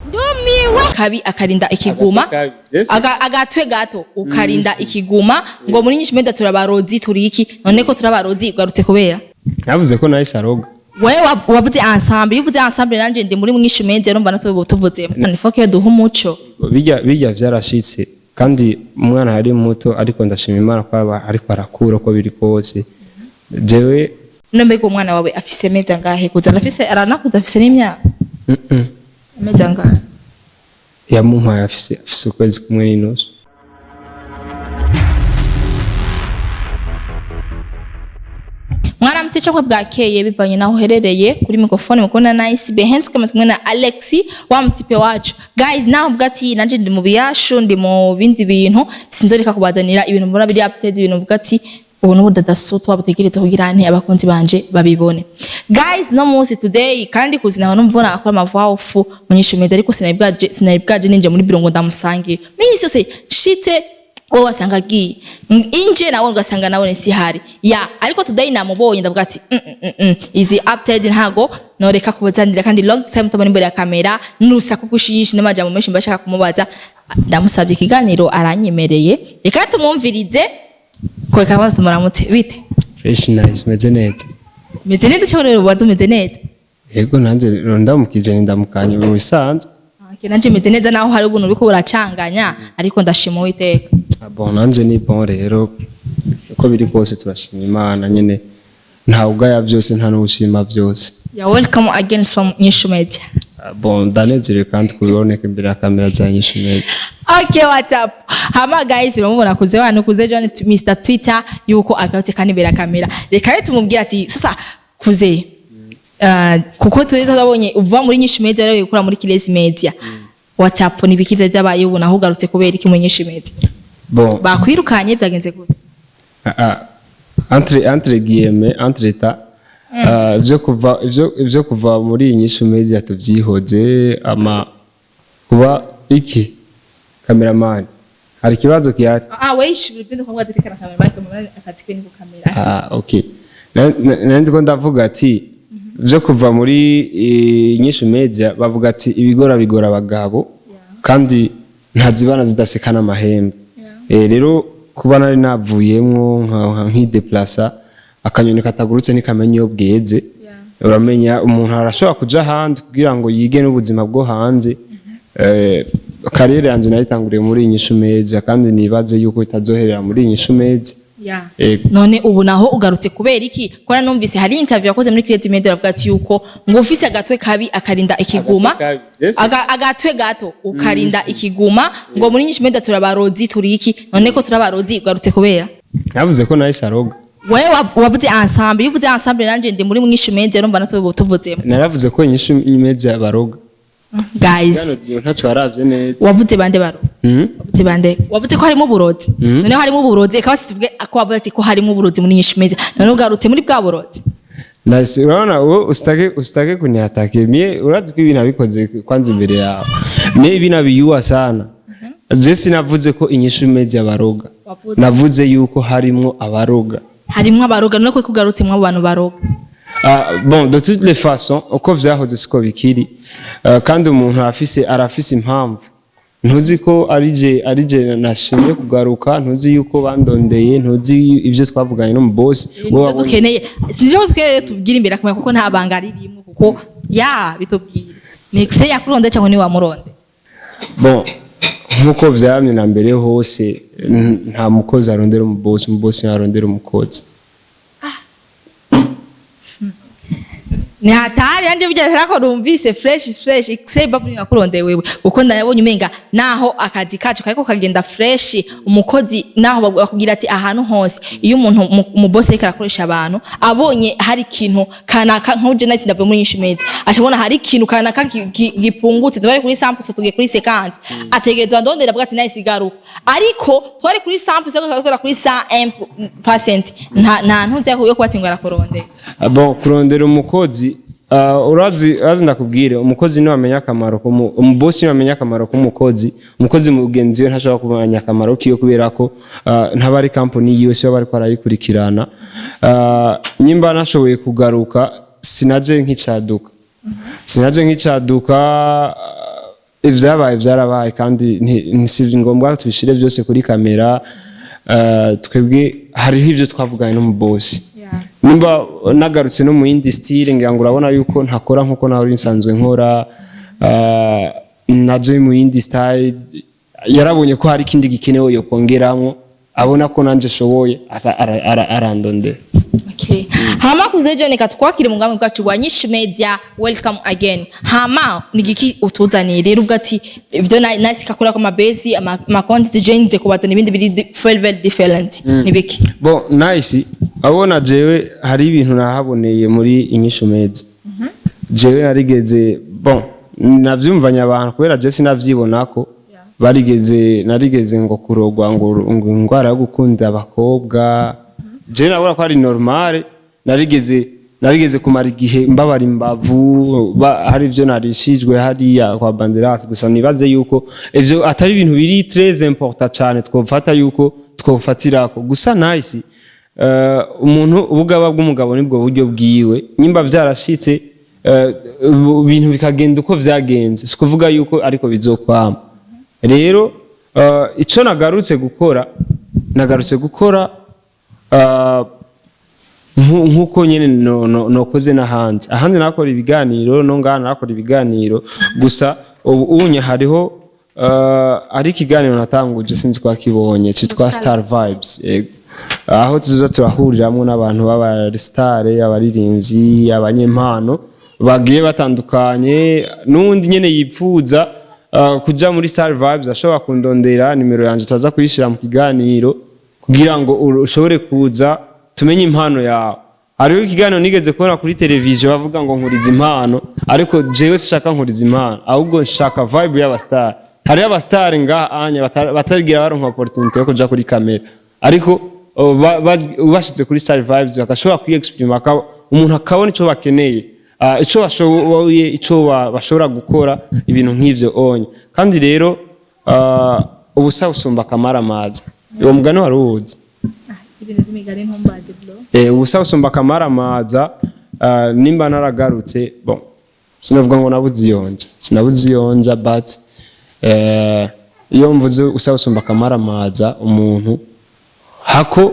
Ndumiwe. Kabi akarinda ikiguma. Kabi, Jesse. Agatwe gato ukarinda ikiguma ngo muri nyinshi meda turabarozi turiki none ko turabarozi ugarutse kubera Navuze ko nahise aroga. Wewe wavuze ensemble, iyo uvuze ensemble nanje ndi muri mwinshi media, urumva natwe tuvuze ni faut que duha umuco. Bijya vyarashitse kandi umwana ari muto, ariko ndashima Imana ko aba ariko arakura uko biri kose. Jewe None mbega umwana wawe afise meza ngahe kuza arafise, aranakuza, afise n'imyaka amezi angahe? Yamumpaye afise ukwezi kumwe n'inusu. Mwaramutse cyangwa bwakeye bivanye naho uherereye. Kuri microphone mukubona Nice Behance kama tumwe na Alex wa mtipe wacu. Guys, naho mvuga ati nanje ndi mu biyashu, ndi mu bindi bintu, sinzoreka kubazanira ibintu mbona biri update, ibintu mvuga ati ubu n'ubudadaso twabutegereza kugira nti abakunzi banje babibone. Guys, no munsi today kandi kuzina aho mbona akora ama voix off munyishimide, ariko sinari bwaje ninje muri biro ngo ndamusange. Misi yose shite wowe wasanga agiye inje, nawe ugasanga nawe si hari ya, ariko today namubonye, ndavuga ati izi update ntago noreka kubazanira, kandi long time tubona imbere ya kamera n'urusaku gushishi n'amajambo menshi mbashaka kumubaza. Ndamusabye ikiganiro aranyemereye, reka tumwumvirize ko reka kwanza tumuramutse. Bite? Fresh, nice, meze neza. Meze neza cyane rero, ubaza umeze neza? Yego, nanje ndamukije, ndamukanye mu bisanzwe. Okay, nanje meze neza naho hari ubuntu buriko buracanganya, ariko ndashima Uwiteka. Ah bon, nanje ni bon rero, uko biri kose turashima Imana nyene, nta ugaya byose, nta n'ushima byose. You welcome again from Nyishu Media. Ah bon, ndanezerewe kandi kubiboneka imbere ya kamera za Nyishu Media. Okay, what's up? Hama guys, bamubona kuze wanu kuze John Mr Twitter yuko agarutse kandi imbere ya kamera. Reka rero tumubwire ati sasa kuze. Kuko turi twabonye uva muri Nyishu Media rero gukora muri Kirezi Media. What's up, ni biki ivyo byabaye ubu naho ugarutse kubera iki muri Nyishu Media? Bon. Bakwirukanye, byagenze gute? Ah, ah, entre guillemets, entre ta ivyo kuva muri iyi Nyishu Media tuvyihoze, ama kuba iki cameraman hari ikibazo gihari. Ah, we ishuri byo kwa gatekana kamera bari kamera akazi kwe niko kamera. Ah, okay. Nandi ko ndavuga ati vyo kuva muri Nyishu Media, bavuga ati ibigora bigora abagabo kandi ntazibana zidasekana amahembe. Rero kuba nari navuyemwo nkideplasa, akanyoni katagurutse ntikamenya iyo bweze. Uramenya umuntu arashobora kuja hanze kugira ngo yige n'ubuzima bwo hanze. Carrière yanje nayitanguriye muri Inyishu Media kandi nibaze yuko itazoherera muri Inyishu Media. Ego. None ubu naho ugarutse kubera iki? Ko numvise hari interview yakoze muri Creative Media, aravuga ati yuko ngo ufise agatwe kabi akarinda ikiguma. Agatwe kabi, Jesse. Agatwe gato ukarinda ikiguma ngo muri Nyinshi Media turabarozi turiki none ko turabarozi ugarutse kubera Navuze ko nahise aroga. Wewe wavuze ensemble, iyo uvuze ensemble nanje ndi muri Mwinshi Media, urumva natwe tuvuze. Naravuze ko Inyishu Media baroga. Guys. Hano ntaco waravye neza. Wavuze bande baro? Wavuze bande? Wavuze ko harimo uburozi? None harimo uburozi, reka basi tuvuge ko wavuze ati ko harimo uburozi muri Nyinshi Media, none ugarutse muri bwa burozi? Nasi unaona wewe usitake kuniatake. Mie urazi ko ibintu nabikoze kwanza imbere yawe. Mie ibi nabiyuwa sana. Je sinavuze ko Inyishu Media baroga. Wavuze. Navuze yuko harimwo abaroga. Harimwo abaroga, none ko kugarutse mu bantu baroga? Ah, bon, de toutes les façons uko vyahoze siko bikiri. Kandi umuntu arafise impamvu. Ntuzi ko arije nashimye kugaruka, ntuzi yuko bandondeye, ntuzi ivyo twavuganye no mu boss. Nibyo dukeneye, sinjo dukeneye tubwire imbere akamenya, kuko nta banga ririmo, kuko ya bitubwire ni xe yakuronde cyangwa ni wamuronde? Bon, nkuko vyamye na mbere hose, nta mukozi arondera umubosi, umubosi arondera umukozi. Ni hatari nanje burya narako numvise fresh fresh xe babu yakuronde wewe, kuko ndabonye umenga naho akazi kacu kariko kagenda fresh, umukozi naho bakubwira ati ahantu hose iyo umuntu umubosi ariko arakoresha abantu, abonye hari ikintu kanaka, nk'uje nahise ndavuye muri Nyinshi Media, acabona hari ikintu kanaka gipungutse, twari kuri 100% tugiye kuri 50, ategerezwa ndondera avuga ati nahise igaruka, ariko twari kuri 100% tukagera kuri 101%, nta ntuzi yo kuba ati ngo arakurondera. Ah, bon, kurondera umukozi, urazi ndakubwire, umukozi niwe amenya akamaro umubosi niwe amenya akamaro k'umukozi. Umukozi mugenzi we ntashobora kumenya akamaro kiwe kubera ko ntaba ari company yiwe, siwe aba ariko arayikurikirana. Nyimba nashoboye kugaruka, sinaje nk'icaduka, Ivyabaye vyarabaye, kandi si ngombwa tubishire byose kuri kamera. Twebwe hariho ivyo twavuganye n'umubosi. Nimba nagarutse no mu yindi style, ngira ngo urabona yuko ntakora nkuko naho nsanzwe nkora. Naje mu yindi style, yarabonye ko hari ikindi gikenewe yo kongeramo, abona ko nanje shoboye, arandondera. Okay. Hama kuze John, katwakire mu bwami bwacu bwa Nyinshi Media. Welcome again. Hama ni giki utuzaniye rero, uvuga ati ivyo nice kakora ko mabesi ama content je nze kubazana ibindi biri very very different, ni biki? Bon, nice, abona jewe hari ibintu nahaboneye muri Inyishu Media. Jewe narigeze, bon, navyumvanye abantu, kubera je sinavyibonako, barigeze narigeze ngo kurogwa ngo ingwara yo gukunda abakobwa. Jewe nabona ko ari normale. Narigeze kumara igihe mbabara imbavu, hari ivyo narishijwe hariya kwa Banderas. Gusa nibaze yuko ivyo atari ibintu biri très important cyane twofata yuko twofatirako. Gusa nice, umuntu ubugaba bw'umugabo nibwo buryo bwiwe. Nyimba vyarashitse, ibintu bikagenda uko vyagenze, si kuvuga yuko ariko bizokwama. Rero ico nagarutse gukora nkuko nyene nokoze n'ahandi. Ahandi nakora ibiganiro, no ngaha nakora ibiganiro. Gusa ubu unye hariho ari ikiganiro natanguje, sinzi ko wakibonye, citwa Star Vibes. Yego. Aho tuzoza turahuriramwo n'abantu b'aba star, abaririmbyi, abanyempano bagiye batandukanye. N'uwundi nyene yipfuza kuja muri Star Vibes ashobora kundondera, nimero yanje taza kuyishira mu kiganiro kugira ngo ushobore kuza tumenye impano yawe. Hariho ikiganiro nigeze kubona kuri televiziyo bavuga ngo nkuriza impano, ariko jewe sishaka nkuriza impano, ahubwo nshaka vibe y'abastar. Hariho abastar ngaha anya batarigira baronka opportunity yo kuja kuri kamera, ariko bashitse kuri Star Vibes bagashobora kwiexprima, umuntu akabona ico bakeneye, ico bashoboye, ico bashobora gukora, ibintu nk'ivyo onye. Kandi rero ubusa busumba akamaramaza. Uwo mugani wari uwuzi? Ibintu by'imigani ntumbaze, bro. Ubusa busumba akamaramaza. Nimba naragarutse, bon, sinavuga ngo nabuze iyonja, sinabuze iyonja, but iyo mvuze ubusa busumba akamaramaza, umuntu hako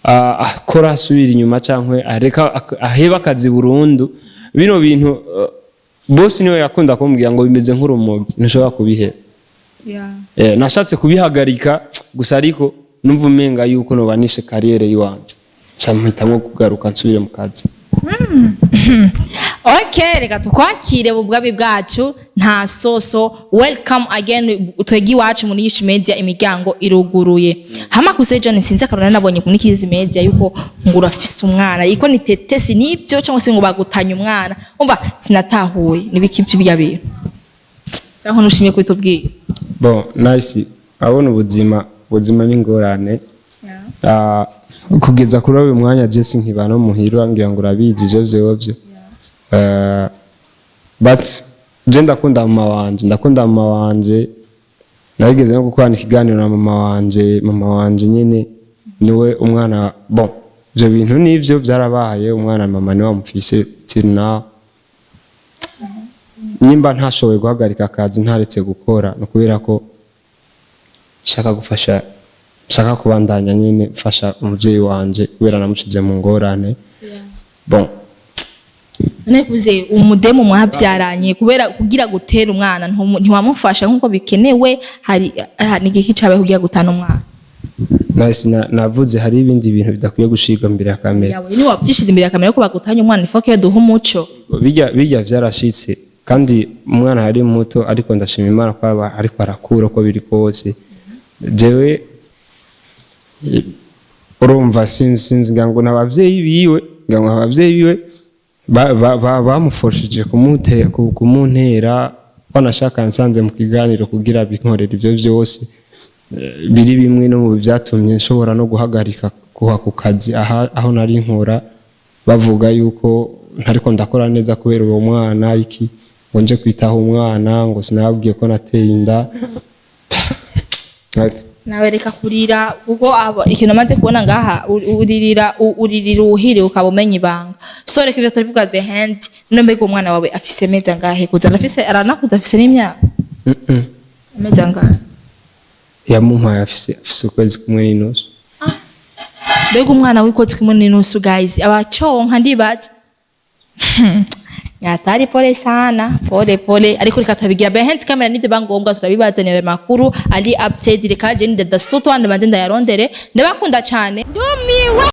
akora asubira inyuma cyangwa areka aheba akazi burundu, bino bintu bosi niwe yakunda kumbwira ngo bimeze nk'urumogi, ntushobora kubiheba. Nashatse kubihagarika gusa, ariko numva umenga yuko noba nishe carrière yiwanje, nca mpitamo kugaruka nsubire mu kazi. Okay, reka tukwakire mu bwami bwacu nta soso. Welcome again, twegi iwacu muri Yishi Media, imiryango iruguruye. Hama kuse John, sinzi akarona nabonye muri Kizi Media yuko ngo urafise umwana, iko ni tetesi nibyo, cyangwa se ngo bagutanye umwana? Umva sinatahuye nibiki by'ibya bintu, cyangwa nushimye kubitubwira? Bon, nice, abona ubuzima n'ingorane. Kugeza kuri uyu mwanya Jesse nkiba no muhira, ngira ngo urabizi ivyo vyovyo. But je ndakunda mama wanje, ndakunda mama wanje. Narigeze no gukorana ikiganiro na mama wanje. Mama wanje nyene niwe umwana. Bon, ivyo bintu nivyo byarabaye, umwana mama niwe amufise till now. Nimba ntashoboye guhagarika akazi, ntaretse gukora, ni ukubera ko nshaka gufasha, nshaka kubandanya nyine mfasha umuvyeyi wanje, kubera namushize mu ngorane. Bon. None kuze umudemu mwabyaranye, kubera kugira gutera umwana ntiwamufasha nkuko bikenewe, hari ni igiki cabaye kugira gutana umwana? Nice, navuze hari ibindi bintu bidakwiye gushirwa imbere ya kamera. Yawe ni wabyishize imbere ya kamera ko bagutanye umwana, ifoke duha umuco. Bijya vyarashitse, kandi umwana yari muto, ariko ndashima Imana ko aba ariko arakura uko biri kose. Jewe urumva sinzi, ngira ngo n'abavyeyi biwe, ngira ngo abavyeyi biwe bamuforshije kumuntera, wanashaka nsanze mu kiganiro kugira binkorera ivyo vyose. Biri bimwe no mu byatumye nshobora no guhagarika kuha ku kazi aha, aho nari nkora, bavuga yuko ntariko ndakora neza kubera uwo mwana, iki ngo nje kwitaho umwana, ngo sinababwiye ko nateye inda. Nawe reka kurira, kuko ikintu amaze kubona ngaha uririra uwuhiriwe ukaba umenya ibanga. So reka ivyo turivuga behind. None mbega umwana wawe afise meza ngahe kuza arafise, aranakuza, afise n'imyaka? Amezi angahe? Yamumpaye afise ukwezi kumwe n'inusu. Mbega umwana w'ukwezi kumwe n'inusu, guys, abaconka ndibaza nyatari. Pole sana, pole pole, ariko reka turabigira behind camera nibyo bangombwa, turabibazanira amakuru ari update. Reka je ndadasutwa, ndabanze ndayarondere. Ndabakunda cyane, ndumiwe.